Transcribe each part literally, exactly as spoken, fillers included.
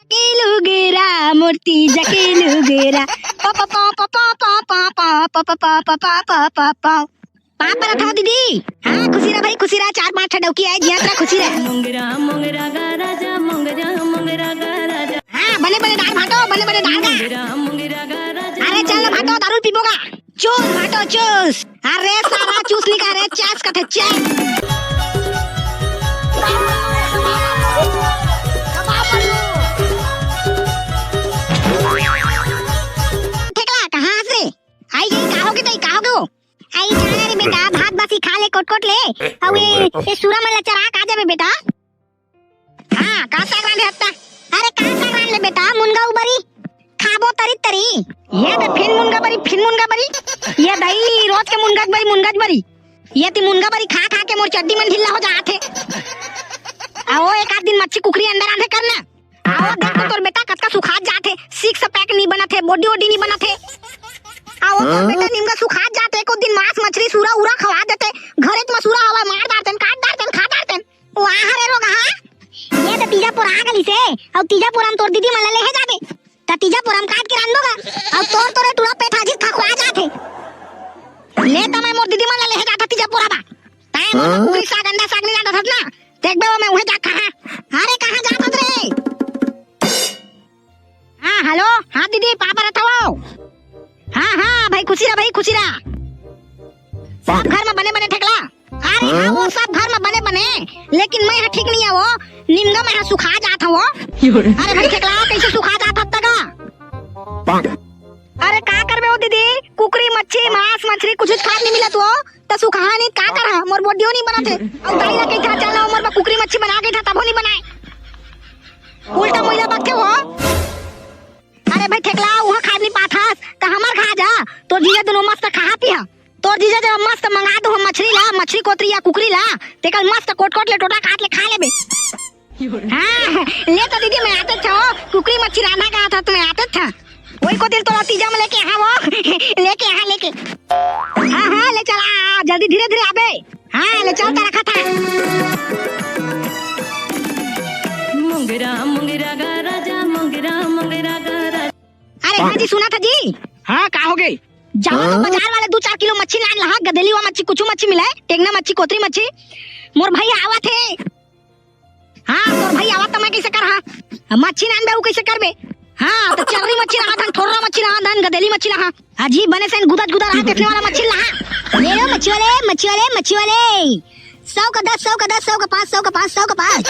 के लुगरा, मोर तीजा के लुगरा। पा, पा, पा। पाँव परत हव दीदी। हाँ, खुशी रह भाई, खुशी रह। चार पाँच ठा डौकी आए, जियत रह, खुशी रह। हाँ, बने बने डार भाटो, बने बने डार गा। अरे चल ना भाटो, दारू पीबो गा। चूस भाटो चूस। अरे सारा चूस निकाल रे, चस कथे चस। ठेकला, कहाँ हस रे? आई गई, का होगे तई, का होगे वो? आई जाना रे बेटा, भात बासी खा ले, कोट कोट ले। अउ ये, ये सूरा मन ला चरा के आ जाबे बेटा। हाँ, का साग रांधे हस त? अरे का साग रांध ले बेटा, मुनगा अउ बरी। खाबो तरी तरी। ये दे फिन मुनगा बरी, फिन मुनगा बरी। ये दई रोज के मुनगा बरी, मुनगा बरी। ये ती मुनगा बरी खा खा के मोर चड्डी मन ढीला हो जात हे। आओ एक आध दिन मच्छी कुकरी अंडा रांधे करना। आओ देख तो तोर बेटा कतका सुखात जात हे, सिक्स पैक नी बनत हे, बॉडी वॉडी नी बनत हे। आओ तोर बेटा निमगा सुखात जात हे, एको दिन मांस मछली सूरा उरा खवा देते। घरे त म सूरा हवा मार डारतेन, काट डारतेन, खा डारतेन। वाह रे रोगहा, ये तो तीजा पोरा गलिसे। अउ तीजा पोरा म तोर दीदी मन ला लेहे जाबे। त तीजा पोरा म काट के रांधबो गा। अउ तोर तोरे टूरा पेट हाजिर खखवा जात हे। ले त मैं मोर दीदी मन ला लेहे जात तीजा पोरा बा। तैं मोर कुकरी साग अंडा साग नी रांधत हस ना। देखबे वो मैं उहे जा कहाँ। अरे कहाँ जात हस रे? हाँ, हेलो। हाँ दीदी, पाँव परत हवो। हाँ, हाँ, भाई खुशी रह, भाई खुशी रह। सब घर म बने बने ठेकला। अरे हाँ, वो सब घर म बने बने, लेकिन मैं ह ठीक नहीं है वो। निमगा मैं ह सुखा जात हवो। अरे भाई ठेकला, कैसे सुखा जात हस त गा? अरे का करबे वो दीदी, कुकरी मच्छी मांस मछली कुछ खात नहीं मिलत वो। त सुखाहा नी का करहा, मोर बोडियो नी बनत हे। अउ दाई ला कहिथा, "चल ना, मोर बर कुकरी मच्छी बना," कहिथा, तभो नी बनाए। उल्टा मोइला बकथे वो। अरे भाई ठेकला, उहाँ खाए नी पाथस, त हमर खा जा। तोर जीजा दुनो मस्त खा पिहा। तोर जीजा जब मस्त मंगा दो हम मछली ला, मछली कोतरी या कुकरी ला, तेकर मस्त कोट कोट ले टोटा काट ले खा लेबे। हाँ, ले तो दीदी, मैं आते था, वो कुकरी मच्छी रांधा कहा था, तुम्हें आते था। वही को दिन तो तीजा में लेके हाँ वो, लेके हाँ, लेके। हाँ, हाँ, ले चला, जल्दी धीरे धीरे आबे। हाँ, ले चल, तारा खाता। मुंगरा, मुंगरा गा राजा, मुंगरा, मुंगरा गा राजा। अरे हाँ जी, सुना था जी। हाँ, का हो गई? जाओ तो हाँ? बाजार वाले दो चार किलो मच्छी लान लहा, गदेली वा मच्छी, कुछू मच्छी मिले, टेंगना मच्छी, कोतरी मच्छी। मोर भाई आवा थे। हाँ, तोर भाई आवा त मैं कैसे कर हाँ? मच्छी नान बे, ऊ कैसे करबे? हाँ, तो चर्री मच्छी रहा धन, ठोर्रा मच्छी रहा धन, गदेली मच्छी रहा। अजी बने से गुदत गुदा रहा, देखने वाला मच्छी रहा। ले लो मच्छी वाले, मच्छी वाले, मच्छी वाले। सौ का दस, सौ का दस, सौ का पाँच, सौ का पाँच, सौ का पाँच।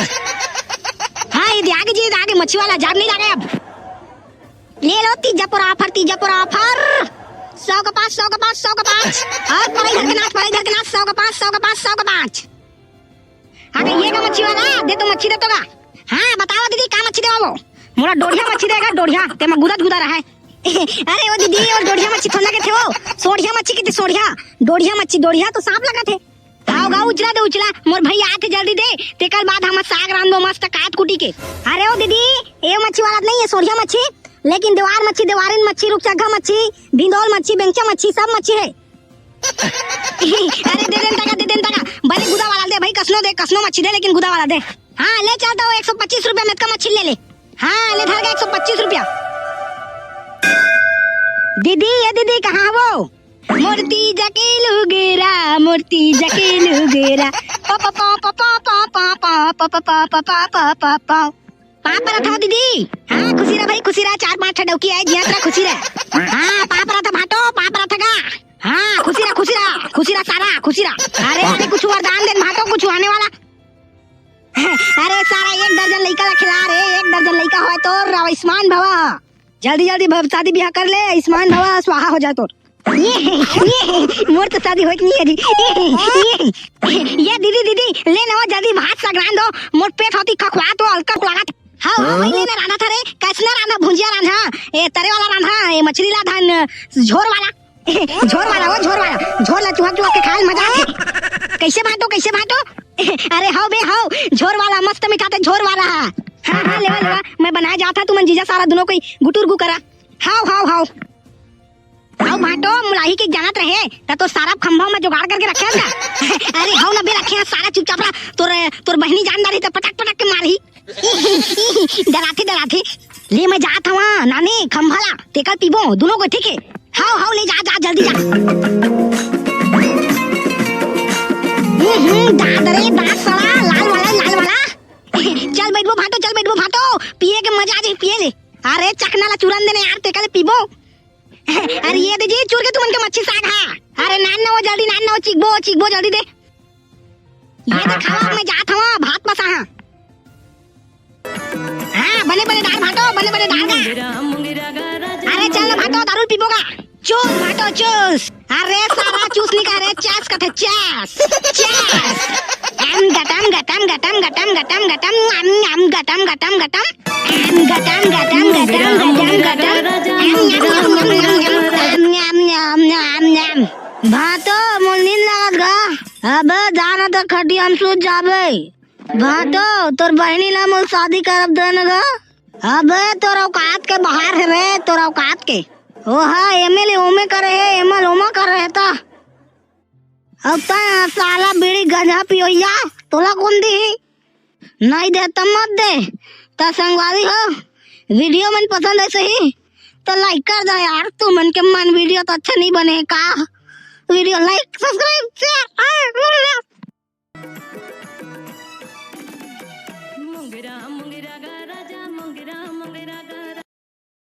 हाँ, ये दे आगे जी, ये दे आगे मच्छी वाला, जाम नहीं लगे अब। ले लो तीजा पर ऑफर, तीजा पर ऑफर। सौ का पाँच, सौ का पाँच, सौ का पाँच। और पढ़ाई घर के नाच, पढ़ाई घर के नाच, सौ का पाँच, सौ का पाँच, सौ का पाँच। हाँ, ये का मच्छी वाला, दे तो मच्छी दे तो का। हाँ, बताओ दीदी, का मच्छी देवा वो? मोला डोढ़िया मच्छी देगा, डोढ़िया, ते में गुदा गुदा रहा है। अरे वो दीदी, वो डोढ़िया मच्छी थोड़ा के थे वो, सोढ़िया मच्छी के थे, सोढ़िया, डोढ़िया मच्छी, डोढ़िया तो सांप लगा थे। आओ गा, उचला दे, उचला, मोर भाई आते जल्दी दे, तेकर बाद हम साग रांधबो मस्त काट कुटी के। अरे वो दीदी, ये मच्छी वाला नहीं है, सोढ़िया मच्छी, लेकिन देवार मच्छी, देवारिन मच्छी, रुपचग्गा मच्छी, भिंदोल मच्छी, बेंगचा मच्छी, सब मच्छी है। अरे दे देन तका, दे देन तका। बने गुदा वाला दे भाई, कसनो दे, कसनो मच्छी दे, लेकिन गुदा वाला दे। हाँ, ले चल तो एक सौ पच्चीस रुपया में का मच्छी ले ले। हाँ, ले धर गया एक सौ पच्चीस रुपया। दीदी, ये दीदी, कहाँ वो? मोर तीजा के लुगरा, मोर तीजा के लुगरा। पा, पा, पा। पाँव परत हव दीदी। हाँ, खुशी रह भाई, खुशी रह, चार पाँच ठा डौकी आए, जियत रह, खुशी रह। हाँ, पाँव परत हव भाटो, पाँव परत हव गा। हाँ, खुशी रह, खुशी रह, खुशी रह सारा, खुशी रह। अरे, अरे, कुछ वरदान देन भाटो, कुछ आने वाला। अरे, सारा एक दर्जन लइका ला खिला रे, एक दर्जन लइका होय तोर, आयुष्मान भवा। जल्दी, जल्दी भव-, शादी बियाह कर ले, आयुष्मान भवा, स्वाहा हो जाए तोर। ये, ये, मोर तो शादी होय के नहीं है जी। ये, ये, ये दीदी, दीदी, ले नवा जल्दी भात साग रांध दो, मोर पेट होती खखवा तो हल्का लागत। हाँ, हाँ, भाई, लेना रांधा था रे, कैसना रांधा, भुंजिया रांधा, ए, तरे वाला रांधा, ए, मछली ला धान, झोर वाला, झोर वाला, वो झोर वाला, झोर ला चुहा चुहा के खाए मजा आथे। कैसे बांटो, कैसे बांटो? अरे हाव बे, हाव, झोर वाला, मस्त मिठाथे, झोर वाला। हाँ, हाँ, लेवा, लेवा, मैं बनाए जात हा, तुमन जीजा सारा दुनो कोई गुटुर गु करा। हाव, हाव, हाव। अउ भाटो, मुलाही के जानत रहे, त तो सारा खंभा में जुगाड़ करके रखे हन ना। अरे हव ना बे, रखे हन सारा, चुपचाप रह। तोर, तोर बहिनी जान डारही त पटक पटक के मारही। डराथे, डराथे। ले, मैं जात हवं नानी खंभा ला, तेकर पीबो दुनो को, ठीक है? हाव, हाव, ले जा, जा, जल्दी जा। हम्म, दांत रे, दांत सड़ा, लाल वाला, लाल वाला। चल बैठबो भांटो, चल बैठबो भांटो, पिए के मजा आ जाही, पिए ले। अरे चखना ला चुरन देने यार, तेकर ले पीबो। अरे ये दे जी, चुर के तुमन के मच्छी साग हा। अरे नान ना हो, जल्दी नान ना हो, चिकबो, चिकबो, जल्दी दे। ये दे खावा, मैं जात हवं, भात पसा हा। हाँ, बने बने डार भांटो, बने बने डार गा। अरे चल ना भांटो, दारू पीबो गा। चूस भांटो, चूस। अरे सारा चूस नहीं कह रहे, चस कथे, चस। चस। एम गटम गटम गटम गटम गटम गटम, नाम नाम गटम गटम गटम। एम गटम गटम गटम गटम गटम। एम नाम नाम नाम नाम नाम। नाम नाम नाम नाम नाम। भांटो, मोर नींद लागत गा। अबे जाना तो खटिया में सूत जाबे। भांटो, तोर बहिनी ला मोर शादी करब देन गा। अबे तोर औकात के बाहर है रे, तोर औकात के। ओहा एमे ले ओमे करे है, एमा ले ओमा करे है ता। अब ता साला बीड़ी गंजा पियोइया, तोला कौन दी? नहीं दे त मत दे। त संगवारी हो, वीडियो मन पसंद है सही तो लाइक कर दो यार। तुमन के मन वीडियो तो अच्छा नहीं बने का? वीडियो लाइक, सब्सक्राइब, शेयर,